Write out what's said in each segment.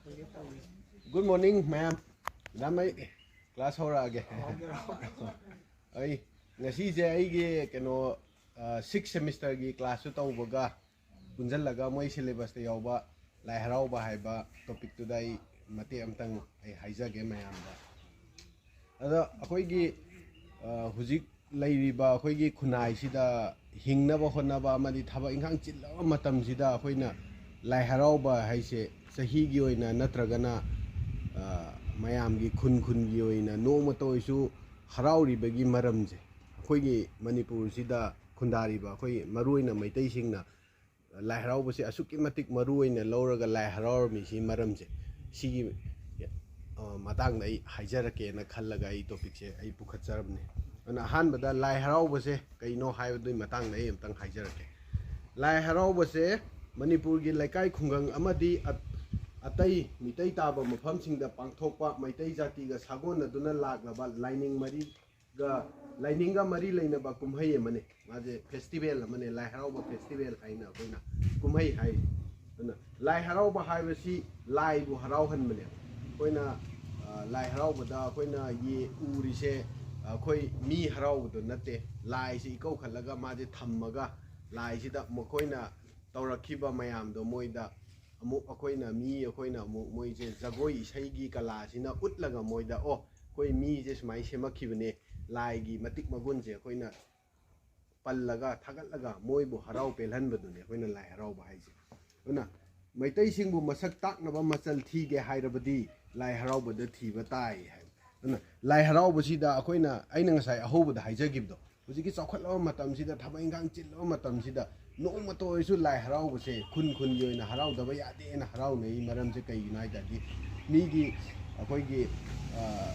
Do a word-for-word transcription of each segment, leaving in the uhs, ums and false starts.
Good morning, ꯃꯌꯥꯝ꯫ Madam, ꯑꯩ class ꯍꯧꯔꯛꯑꯒꯦ꯫ ꯑꯩ ꯉꯁꯤꯁꯦ ꯑꯩꯒꯤ ꯀꯩꯅꯣ, ꯁꯤꯛꯁ ꯁꯦꯃꯤꯁꯇꯔꯒꯤ ꯀ꯭ꯂꯥꯁꯁꯨ ꯇꯧꯕꯒ ꯄꯨꯟꯁꯤꯜꯂꯒ ꯃꯣꯏ ꯁꯤꯂꯦꯕꯁꯇ ꯌꯥꯎꯕ ꯂꯥꯏ ꯍꯔꯥꯎꯕ ꯍꯥꯏꯕ ꯇꯣꯄꯤꯛꯇꯨꯗ ꯑꯩ ꯃꯇꯦꯛ ꯑꯃꯇꯪ ꯑꯩ ꯍꯥꯏꯖꯒꯦ ꯃꯌꯥꯝꯗ꯫ ꯑꯗꯣ ꯑꯩꯈꯣꯏꯒꯤ, ꯑ, ꯍꯧꯖꯤꯛ ꯂꯩꯔꯤꯕ ꯑꯩꯈꯣꯏꯒꯤ ꯈꯨꯟꯅꯥꯏꯁꯤꯗ ꯍꯤꯡꯅꯕ ꯍꯣꯠꯅꯕ ꯑꯃꯗꯤ ꯊꯕꯛ ꯏꯪꯈꯥꯡ ꯆꯤꯜꯂꯕ ꯃꯇꯝꯁꯤꯗ ꯑꯩꯈꯣꯏꯅ ꯂꯥꯏ ꯍꯔꯥꯎꯕ ꯍꯥꯏꯁꯦ ꯆꯍꯤꯒꯤ ꯑꯣꯏꯅ ꯅꯠꯇ꯭ꯔꯒꯅ, ꯑ, ꯃꯌꯥꯝꯒꯤ ꯈꯨꯟ ꯈꯨꯟꯒꯤ ꯑꯣꯏꯅ ꯅꯣꯡꯃꯇ ꯑꯣꯏꯁꯨ ꯍꯔꯥꯎꯔꯤꯕꯒꯤ ꯃꯔꯝꯁꯦ, ꯑꯩꯈꯣꯏꯒꯤ ꯃꯅꯤꯄꯨꯔꯁꯤꯗ ꯈꯨꯟꯗꯥꯔꯤꯕ ꯑꯩꯈꯣꯏ ꯃꯔꯨꯑꯣꯏꯅ ꯃꯩꯇꯩꯁꯤꯡꯅ ꯂꯥꯏ ꯍꯔꯥꯎꯕꯁꯦ ꯑꯁꯨꯛꯀꯤ ꯃꯇꯤꯛ ꯃꯔꯨ ꯑꯣꯏꯅ ꯂꯧꯔꯒ ꯂꯥꯏ ꯍꯔꯥꯎꯔꯝꯃꯤꯁꯤ ꯃꯔꯝꯁꯦ, ꯁꯤꯒꯤ, ꯑ, ꯃꯇꯥꯡꯗ ꯑꯩ ꯍꯥꯏꯖꯔꯛꯀꯦꯅ ꯈꯜꯂꯒ ꯑꯩ ꯇꯣꯄꯤꯛꯁꯦ ꯑꯩ ꯄꯨꯈꯠꯆꯔꯕꯅꯦ꯫ ꯑꯗꯨꯅ ꯑꯍꯥꯟꯕꯗ ꯂꯥꯏ ꯍꯔꯥꯎꯕꯁꯦ ꯀꯩꯅꯣ ꯍꯥꯏꯕꯗꯨꯒꯤ ꯃꯇꯥꯡꯗ ꯑꯩ ꯑꯝꯇꯪ ꯍꯥꯏꯖꯔꯛꯀꯦ꯫ ꯂꯥꯏ ꯍꯔꯥꯎꯕꯁꯦ ꯃꯅꯤꯄꯨꯔꯒꯤ ꯂꯩꯀꯥꯏ ꯈꯨꯡꯒꯪ ꯑꯃꯗꯤ ꯑ-, ꯑꯇꯩ ꯃꯤꯇꯩ ꯇꯥꯕ ꯃꯐꯝꯁꯤꯡꯗ ꯄꯥꯡꯊꯣꯛꯄ ꯃꯩꯇꯩ ꯖꯥꯇꯤꯒ ꯁꯥꯒꯣꯟꯅꯗꯨꯅ ꯂꯥꯛꯂꯕ ꯂꯥꯏꯅꯤꯡ ꯃꯔꯤ ꯒ, ꯂꯥꯏꯅꯤꯡꯒ ꯃꯔꯤ ꯂꯩꯅꯕ ꯀꯨꯝꯍꯩ ꯑꯃꯅꯤ꯫ ꯃꯥꯁꯦ ꯐꯦꯁꯇꯤꯚꯦꯜ ꯑꯃꯅꯤ, ꯂꯥꯏ ꯍꯔꯥꯎꯕ ꯐꯦꯁꯇꯤꯚꯦꯜ ꯍꯥꯏꯅ ꯑꯩꯈꯣꯏꯅ ꯀꯨꯝꯍꯩ ꯍꯥꯏꯔꯤ꯫ ꯑꯗꯨꯅ ꯂꯥꯏ ꯍꯔꯥꯎꯕ ꯍꯥꯏꯕꯁꯤ ꯂꯥꯏꯕꯨ ꯍꯔꯥꯎꯍꯟꯕꯅꯦꯕ꯫ ꯑꯩꯈꯣꯏꯅ, ꯑ, ꯂꯥꯏ ꯍꯔꯥꯎꯕꯗ ꯑꯩꯈꯣꯏꯅ ꯌꯦ-, ꯎꯔꯤꯁꯦ ꯑꯩꯈꯣꯏ ꯃꯤ ꯍꯔꯥꯎꯕꯗꯣ ꯅꯠꯇꯦ, ꯂꯥꯏꯁꯤ ꯏꯀꯧꯈꯠꯂꯒ ꯃꯥꯁꯦ ꯊꯝꯃꯒ ꯂꯥꯏꯁꯤꯗ ꯃꯈꯣꯏꯅ ꯇꯧꯔꯛꯈꯤꯕ ꯃꯌꯥꯝꯗꯣ ꯃꯣꯏꯗ ꯑꯃꯨꯛ ꯑꯩꯈꯣꯏꯅ, ꯃꯤ ꯑꯩꯈꯣꯏꯅ ꯑꯃꯨꯛ ꯃꯣꯏꯁꯦ ꯖꯒꯣꯏ ꯏꯁꯩꯒꯤ ꯀꯂꯥꯁꯤꯅ ꯎꯠꯂꯒ ꯃꯣꯏꯗ, "ꯑꯣ, ꯑꯩꯈꯣꯏ ꯃꯤꯁꯦ ꯁꯨꯃꯥꯏꯅ ꯁꯦꯝꯃꯛꯈꯤꯕꯅꯦ, ꯂꯥꯏꯒꯤ ꯃꯇꯤꯛ ꯃꯒꯨꯟꯁꯦ ꯑꯩꯈꯣꯏꯅ ꯄꯜꯂꯒ ꯊꯥꯒꯠꯂꯒ ꯃꯣꯏꯕꯨ ꯍꯔꯥꯎ ꯄꯦꯜꯍꯟꯕꯗꯨꯅꯦ ꯑꯩꯈꯣꯏꯅ ꯂꯥꯏ ꯍꯔꯥꯎꯕ ꯍꯥꯏꯁꯦ"꯫ ꯑꯗꯨꯅ ꯃꯩꯇꯩꯁꯤꯡꯕꯨ ꯃꯁꯛ ꯇꯥꯛꯅꯕ ꯃꯆꯜ ꯊꯤꯒꯦ ꯍꯥꯏꯔꯕꯗꯤ ꯂꯥꯏ ꯍꯔꯥꯎꯕꯗ ꯊꯤꯕ ꯇꯥꯏ ꯍꯥꯏꯕ꯫ ꯑꯗꯨꯅ ꯂꯥꯏ ꯍꯔꯥꯎꯕꯁꯤꯗ ꯑꯩꯈꯣꯏꯅ, ꯑꯩꯅ ꯉꯁꯥꯏ ꯑꯍꯧꯕꯗ ꯍꯥꯏꯖꯈꯤꯕꯗꯣ, ꯍꯧꯖꯤꯛꯀꯤ ꯆꯥꯎꯈꯠꯂꯕ ꯃꯇꯝꯁꯤꯗ, ꯊꯕꯛ ꯏꯟꯈꯥꯡ ꯆꯤꯜꯂꯕ ꯃꯇꯝꯁꯤꯗ ꯅꯣꯡꯃꯇ ꯑꯣꯏꯔꯁꯨ ꯂꯥꯏ ꯍꯔꯥꯎꯕꯁꯦ ꯈꯨꯟ ꯈꯨꯟꯒꯤ ꯑꯣꯏꯅ ꯍꯔꯥꯎꯗꯕ ꯌꯥꯗꯦꯅ ꯍꯔꯥꯎꯅꯩ꯫ ꯃꯔꯝꯁꯦ ꯀꯩꯒꯤꯅꯣ ꯍꯥꯏ ꯇꯥꯔꯗꯤ, ꯃꯤꯒꯤ, ꯑꯩꯈꯣꯏꯒꯤ, ꯑ,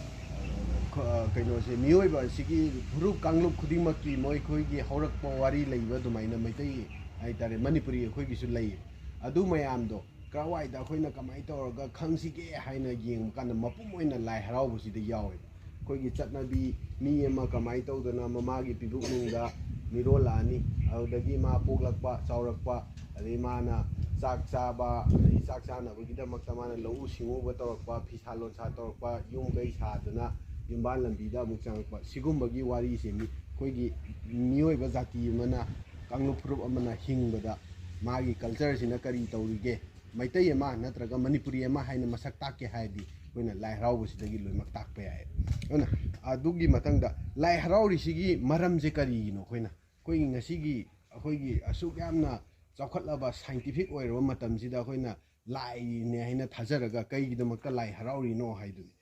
ꯈ-, ꯀꯩꯅꯣꯁꯦ, ꯃꯤꯑꯣꯏꯕ ꯑꯁꯤꯒꯤ ꯐꯨꯔꯨꯞ ꯀꯥꯡꯂꯨꯞ ꯈꯨꯗꯤꯡꯃꯛꯀꯤ ꯃꯈꯣꯏꯒꯤ ꯍꯧꯔꯛꯄ ꯋꯥꯔꯤ ꯂꯩꯕ ꯑꯗꯨꯃꯥꯏꯅ ꯃꯩꯇꯩ ꯍꯥꯏ ꯇꯥꯔꯦ, ꯃꯅꯤꯄꯨꯔꯤ ꯑꯩꯈꯣꯏꯒꯤꯁꯨ ꯂꯩꯌꯦ꯫ ꯑꯗꯨ ꯃꯌꯥꯝꯗꯣ ꯀꯔꯥꯏꯋꯥꯏꯗ ꯑꯩꯈꯣꯏꯅ ꯀꯃꯥꯏꯅ ꯇꯧꯔꯒ ꯈꯪꯁꯤꯒꯦ ꯍꯥꯏꯅ ꯌꯦꯡꯕ ꯀꯥꯟꯗ ꯃꯄꯨꯝ ꯑꯣꯏꯅ ꯂꯥꯏ ꯍꯔꯥꯎꯕꯁꯤꯗ ꯌꯥꯎꯋꯦꯕ꯫ ꯑꯩꯈꯣꯏꯒꯤ ꯆꯠꯅꯕꯤ, ꯃꯤ ꯑꯃ ꯀꯃꯥꯏꯅ ꯇꯧꯗꯅ ꯃꯃꯥꯒꯤ ꯄꯤꯕꯨꯛꯅꯨꯡꯗ ꯃꯤꯔꯣꯜ ꯂꯥꯛꯑꯅꯤ, ꯑꯗꯨꯗꯒꯤ ꯃꯥ ꯄꯣꯛꯂꯛꯄ, ꯆꯥꯎꯔꯛꯄ, ꯑꯗꯩ ꯃꯥꯅ ꯆꯥꯛ ꯆꯥꯕ, ꯑꯗꯒꯤ ꯆꯥꯛ ꯆꯥꯅꯕꯒꯤꯗꯃꯛꯇ ꯃꯥꯅ ꯂꯧꯎ ꯁꯤꯡꯎꯕ ꯇꯧꯔꯛꯄ, ꯐꯤꯁꯥ ꯂꯣꯟꯁꯥ ꯇꯧꯔꯛꯄ, ꯌꯨꯝ ꯀꯩ ꯁꯥꯗꯨꯅ ꯌꯨꯝꯕꯥꯟ ꯂꯝꯕꯤꯗ ꯑꯃꯨꯛ ꯆꯪꯉꯛꯄ, ꯁꯤꯒꯨꯝꯕꯒꯤ ꯋꯥꯔꯤꯁꯦ ꯃꯤ ꯑꯩꯈꯣꯏꯒꯤ ꯃꯤꯑꯣꯏꯕ ꯖꯥꯇꯤ ꯑꯃꯅ, ꯀꯥꯡꯂꯨꯞ ꯐꯨꯔꯨꯞ ꯑꯃꯅ ꯍꯤꯡꯕꯗ ꯃꯥꯒꯤ ꯀꯜꯆꯔꯁꯤꯅ ꯀꯔꯤ ꯇꯧꯔꯤꯒꯦ, ꯃꯩꯇꯩ ꯑꯃ ꯅꯠꯇ꯭ꯔꯒ ꯃꯅꯤꯄꯨꯔꯤ ꯑꯃ ꯍꯥꯏꯅ ꯃꯁꯛ ꯇꯥꯛꯀꯦ ꯍꯥꯏꯔꯗꯤ ꯑꯩꯈꯣꯏꯅ ꯂꯥꯏ ꯍꯔꯥꯎꯕꯁꯤꯗꯒꯤ ꯂꯣꯏꯅꯃꯛ ꯇꯥꯛꯄ ꯌꯥꯏ꯫ ꯑꯗꯨꯅ ꯑꯗꯨꯒꯤ ꯃꯊꯪꯗ ꯂꯥꯏ ꯍꯔꯥꯎꯔꯤꯁꯤꯒꯤ ꯃꯔꯝꯁꯦ ꯀꯔꯤꯒꯤꯅꯣ? ꯑꯩꯈꯣꯏꯅ, ꯑꯩꯈꯣꯏꯒꯤ ꯉꯁꯤꯒꯤ ꯑꯩꯈꯣꯏꯒꯤ ꯑꯁꯨꯛ ꯌꯥꯝꯅ ꯆꯥꯎꯈꯠꯂꯕ ꯁꯥꯏꯟꯇꯤꯐꯤꯛ ꯑꯣꯏꯔꯕ ꯃꯇꯝꯁꯤꯗ ꯑꯩꯈꯣꯏꯅ ꯂꯥꯏꯅꯦ ꯍꯥꯏꯅ ꯊꯥꯖꯔꯒ ꯀꯩꯒꯤꯗꯃꯛꯇ ꯂꯥꯏ ꯍꯔꯥꯎꯔꯤꯅꯣ ꯍꯥꯏꯗꯨꯅꯤ꯫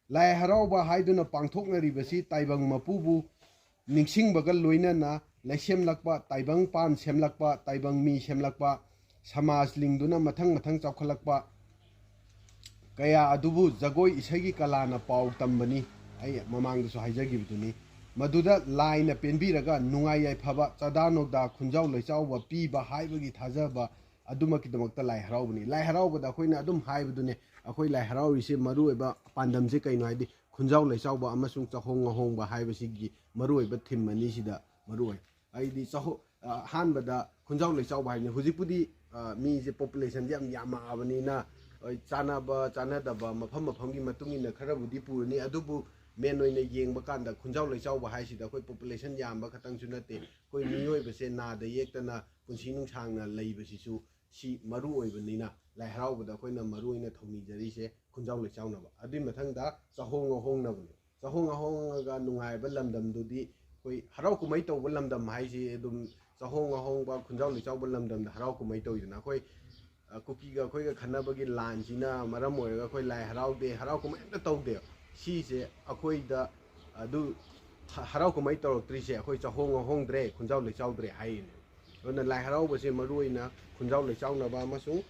ꯂꯥꯏ ꯍꯔꯥꯎꯕ ꯍꯥꯏꯗꯨꯅ ꯄꯥꯡꯊꯣꯛꯅꯔꯤꯕꯁꯤ ꯇꯥꯏꯕꯪ ꯃꯄꯨꯕꯨ ꯅꯤꯡꯁꯤꯡꯕꯒ ꯂꯣꯏꯅꯅ ꯂꯩꯁꯦꯝꯂꯛꯄ, ꯇꯥꯏꯕꯪ ꯄꯥꯟ ꯁꯦꯝꯂꯛꯄ, ꯇꯥꯏꯕꯪ ꯃꯤ ꯁꯦꯝꯂꯛꯄ, ꯁꯃꯥꯖ ꯂꯤꯡꯗꯨꯅ ꯃꯊꯪ ꯃꯊꯪ ꯆꯥꯎꯈꯠꯂꯛꯄ ꯀꯌꯥ ꯑꯗꯨꯕꯨ ꯖꯒꯣꯏ ꯏꯁꯩꯒꯤ ꯀꯂꯥꯅ ꯄꯥꯎ ꯇꯝꯕꯅꯤ꯫ ꯑꯩ ꯃꯃꯥꯡꯗꯁꯨ ꯍꯥꯏꯖꯈꯤꯕꯗꯨꯅꯤ꯫ ꯃꯗꯨꯗ ꯂꯥꯏꯅ ꯄꯦꯟꯕꯤꯔꯒ ꯅꯨꯡꯉꯥꯏ ꯌꯥꯏꯐꯕ, ꯆꯥꯗꯥ ꯅꯧꯗꯥ, ꯈꯨꯟꯖꯥꯎ ꯂꯩꯆꯥꯎꯕ ꯄꯤꯕ ꯍꯥꯏꯕꯒꯤ ꯊꯥꯖꯕ ꯑꯗꯨꯃꯛꯀꯤꯗꯃꯛꯇ ꯂꯥꯏ ꯍꯔꯥꯎꯕꯅꯤ꯫ ꯂꯥꯏ ꯍꯔꯥꯎꯕꯗ ꯑꯩꯈꯣꯏꯅ ꯑꯗꯨꯝ ꯍꯥꯏꯕꯗꯨꯅꯦ, ꯑꯩꯈꯣꯏ ꯂꯥꯏ ꯍꯔꯥꯎꯔꯤꯁꯦ ꯃꯔꯨꯑꯣꯏꯕ ꯄꯥꯟꯗꯝꯁꯦ ꯀꯩꯅꯣ ꯍꯥꯏꯗꯤ ꯈꯨꯟꯖꯥꯎ ꯂꯩꯆꯥꯎꯕ ꯑꯃꯁꯨꯡ ꯆꯥꯍꯣꯡ ꯉꯥꯍꯣꯡꯕ ꯍꯥꯏꯕꯁꯤꯒꯤ ꯃꯔꯨꯑꯣꯏꯕ ꯊꯤꯝ ꯑꯅꯤꯁꯤꯗ ꯃꯔꯨꯑꯣꯏ꯫ ꯑꯩꯗꯤ ꯆꯥꯍꯣ-, ꯑ, ꯑꯍꯥꯟꯕꯗ ꯈꯨꯟꯖꯥꯎ ꯂꯩꯆꯥꯎꯕ ꯍꯥꯏꯕꯅꯤ꯫ ꯍꯧꯖꯤꯛꯄꯨꯗꯤ, ꯑ, ꯃꯤꯁꯦ ꯄꯣꯄꯨꯂꯦꯁꯟꯁꯦ ꯌꯥꯝ ꯌꯥꯝꯃꯛꯑꯕꯅꯤꯅ, ꯍꯣꯏ, ꯆꯥꯟꯅꯕ ꯆꯥꯟꯅꯗꯕ ꯃꯐꯝ ꯃꯐꯝꯒꯤ ꯃꯇꯨꯡ ꯏꯟꯅ ꯈꯔꯕꯨꯗꯤ ꯄꯨꯔꯅꯤ, ꯑꯗꯨꯕꯨ ꯃꯦꯟ ꯑꯣꯏꯅ ꯌꯦꯡꯕ ꯀꯥꯟꯗ ꯈꯨꯟꯖꯥꯎ ꯂꯩꯆꯥꯎꯕ ꯍꯥꯏꯁꯤꯗ ꯑꯩꯈꯣꯏ ꯄꯣꯄꯨꯂꯦꯁꯟ ꯌꯥꯝꯕ ꯈꯛꯇꯪꯁꯨ ꯅꯠꯇꯦ, ꯑꯩꯈꯣꯏ ꯃꯤꯑꯣꯏꯕꯁꯦ ꯅꯥꯗ ꯌꯦꯛꯇꯅ ꯄꯨꯟꯁꯤ ꯅꯨꯡꯁꯥꯡꯅ ꯂꯩꯕꯁꯤꯁꯨ ꯁꯤ ꯃꯔꯨ ꯑꯣꯏꯕꯅꯤꯅ ꯂꯥꯏ ꯍꯔꯥꯎꯕꯗ ꯑꯩꯈꯣꯏꯅ ꯃꯔꯨ ꯑꯣꯏꯅ ꯊꯧꯅꯤꯖꯔꯤꯁꯦ ꯈꯨꯟꯖꯥꯎ ꯂꯩꯆꯥꯎꯅꯕ꯫ ꯑꯗꯨꯒꯤ ꯃꯊꯪꯗ ꯆꯥꯍꯣꯡ ꯉꯥꯍꯣꯡꯅꯕꯅꯦ꯫ ꯆꯥꯍꯣꯡ ꯉꯥꯍꯣꯡꯉꯒ ꯅꯨꯡꯉꯥꯏꯕ ꯂꯝꯗꯝꯗꯨꯗꯤ ꯑꯩꯈꯣꯏ ꯍꯔꯥꯎ ꯀꯨꯝꯍꯩ ꯇꯧꯕ ꯂꯝꯗꯝ ꯍꯥꯏꯁꯤ ꯑꯗꯨꯝ ꯆꯥꯍꯣꯡ ꯉꯥꯍꯣꯡꯕ ꯈꯨꯟꯖꯥꯎ ꯂꯩꯆꯥꯎꯕ ꯂꯝꯗꯝꯗ ꯍꯔꯥꯎ ꯀꯨꯝꯍꯩ ꯇꯧꯋꯤꯗꯅ꯫ ꯑꯩꯈꯣꯏ, ꯑ, ꯀꯨꯀꯤꯒ ꯑꯩꯈꯣꯏꯒ ꯈꯟꯅꯕꯒꯤ ꯂꯥꯟꯁꯤꯅ ꯃꯔꯝ ꯑꯣꯏꯔꯒ ꯑꯩꯈꯣꯏ ꯂꯥꯏ ꯍꯔꯥꯎꯗꯦ, ꯍꯔꯥꯎ ꯀꯨꯝꯍꯩ ꯑꯝꯇ ꯇꯧꯗꯦ꯫ ꯁꯤꯁꯦ ꯑꯩꯈꯣꯏꯗ ꯑꯗꯨ ꯍ-, ꯍꯔꯥꯎ ꯀꯨꯝꯍꯩ ꯇꯧꯔꯛꯇ꯭ꯔꯤꯁꯦ ꯑꯩꯈꯣꯏ ꯆꯥꯍꯣꯡ ꯉꯥꯍꯣꯡꯗ꯭ꯔꯦ, ꯈꯨꯟꯖꯥꯎ ꯂꯩꯆꯥꯎꯗ꯭ꯔꯦ ꯍꯥꯏꯔꯤꯅꯦ꯫ ꯑꯗꯨꯅ ꯂꯥꯏ ꯍꯔꯥꯎꯕꯁꯦ ꯃꯔꯨ ꯑꯣꯏꯅ ꯈꯨꯟꯖꯥꯎ ꯂꯩꯆꯥꯎꯅꯕ ꯑꯃꯁꯨꯡ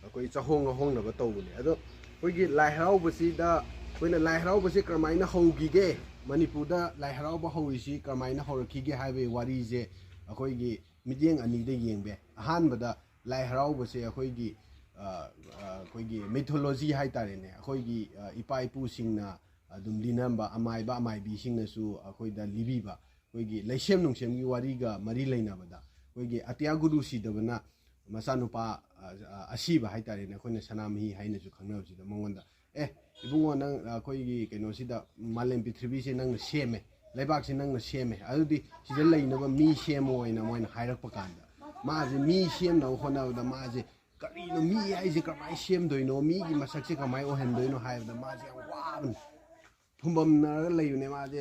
ꯑꯩꯈꯣꯏ ꯆꯥꯍꯣꯡ ꯉꯥꯍꯣꯡꯅꯕ ꯇꯧꯕꯅꯦ꯫ ꯑꯗꯣ ꯑꯩꯈꯣꯏꯒꯤ ꯂꯥꯏ ꯍꯔꯥꯎꯕꯁꯤꯗ ꯑꯩꯈꯣꯏꯅ ꯂꯥꯏ ꯍꯔꯥꯎꯕꯁꯤ ꯀꯔꯝꯍꯥꯏꯅ ꯍꯧꯈꯤꯒꯦ, ꯃꯅꯤꯄꯨꯔꯗ ꯂꯥꯏ ꯍꯔꯥꯎꯕ ꯍꯧꯔꯤꯁꯤ ꯀꯔꯝꯍꯥꯏꯅ ꯍꯧꯔꯛꯈꯤꯒꯦ ꯍꯥꯏꯕꯒꯤ ꯋꯥꯔꯤꯁꯦ ꯑꯩꯈꯣꯏꯒꯤ ꯃꯤꯠꯌꯦꯡ ꯑꯅꯤꯗ ꯌꯦꯡꯕ ꯌꯥꯏ꯫ ꯑꯍꯥꯟꯕꯗ ꯂꯥꯏ ꯍꯔꯥꯎꯕꯁꯦ ꯑꯩꯈꯣꯏꯒꯤ, ꯑ, ꯑ, ꯑꯩꯈꯣꯏꯒꯤ ꯃꯤꯊꯣꯂꯣꯖꯤ ꯍꯥꯏꯇꯥꯔꯦꯅꯦ, ꯑꯩꯈꯣꯏꯒꯤ, ꯑ, ꯏꯄꯥ ꯏꯄꯨꯁꯤꯡꯅ ꯑꯗꯨꯝ ꯂꯤꯅꯔꯝꯕ, ꯑꯃꯥꯏꯕ ꯑꯃꯥꯏꯕꯤꯁꯤꯡꯅꯁꯨ ꯑꯩꯈꯣꯏꯗ ꯂꯤꯕꯤꯕ, ꯑꯩꯈꯣꯏꯒꯤ ꯂꯩꯁꯦꯝ ꯅꯨꯡꯁꯦꯝꯒꯤ ꯋꯥꯔꯤꯒ ꯃꯔꯤ ꯂꯩꯅꯕꯗ ꯑꯩꯈꯣꯏꯒꯤ ꯑꯇꯤꯌꯥ ꯒꯨꯔꯨ ꯁꯤꯗꯕꯅ ꯃꯆꯥꯅꯨꯄꯥ ꯑ, ꯑ, ꯑꯁꯤꯕ ꯍꯥꯏꯇꯥꯔꯦꯅꯦ, ꯑꯩꯈꯣꯏꯅ ꯁꯅꯥꯃꯍꯤ ꯍꯥꯏꯅꯁꯨ ꯈꯪꯅꯕꯁꯤꯗ, ꯃꯉꯣꯟꯗ, "ꯑꯦ, ꯏꯕꯨꯡꯉꯣ, ꯅꯪ ꯑꯩꯈꯣꯏꯒꯤ ꯀꯩꯅꯣꯁꯤꯗ, ꯃꯥꯂꯦꯝ ꯄ꯭ꯔꯤꯊꯤꯕꯤꯁꯦ ꯅꯪꯅ ꯁꯦꯝꯃꯦ, ꯂꯩꯕꯥꯛꯁꯦ ꯅꯪꯅ ꯁꯦꯝꯃꯦ, ꯑꯗꯨꯗꯤ ꯁꯤꯗ ꯂꯩꯅꯕ ꯃꯤ ꯁꯦꯝꯃꯣ" ꯍꯥꯏꯅ ꯃꯣꯏꯅ ꯍꯥꯏꯔꯛꯄ ꯀꯥꯟꯗ, ꯃꯥꯁꯦ ꯃꯤ ꯁꯦꯝꯅꯕ ꯍꯣꯠꯅꯕꯗ, ꯃꯥꯁꯦ, "ꯀꯔꯤꯅꯣ, ꯃꯤ ꯍꯥꯏꯁꯦ ꯀꯃꯥꯏꯅ ꯁꯦꯝꯗꯣꯏꯅꯣ, ꯃꯤꯒꯤ ꯃꯁꯛꯁꯦ ꯀꯃꯥꯏꯅ ꯑꯣꯏꯍꯟꯗꯣꯏꯅꯣ?" ꯍꯥꯏꯕꯗ ꯃꯥꯁꯦ ꯌꯥꯝ ꯋꯥꯕꯅꯤ, ꯐꯨꯝꯕꯝꯅꯔꯒ ꯂꯩꯕꯅꯦ ꯃꯥꯁꯦ꯫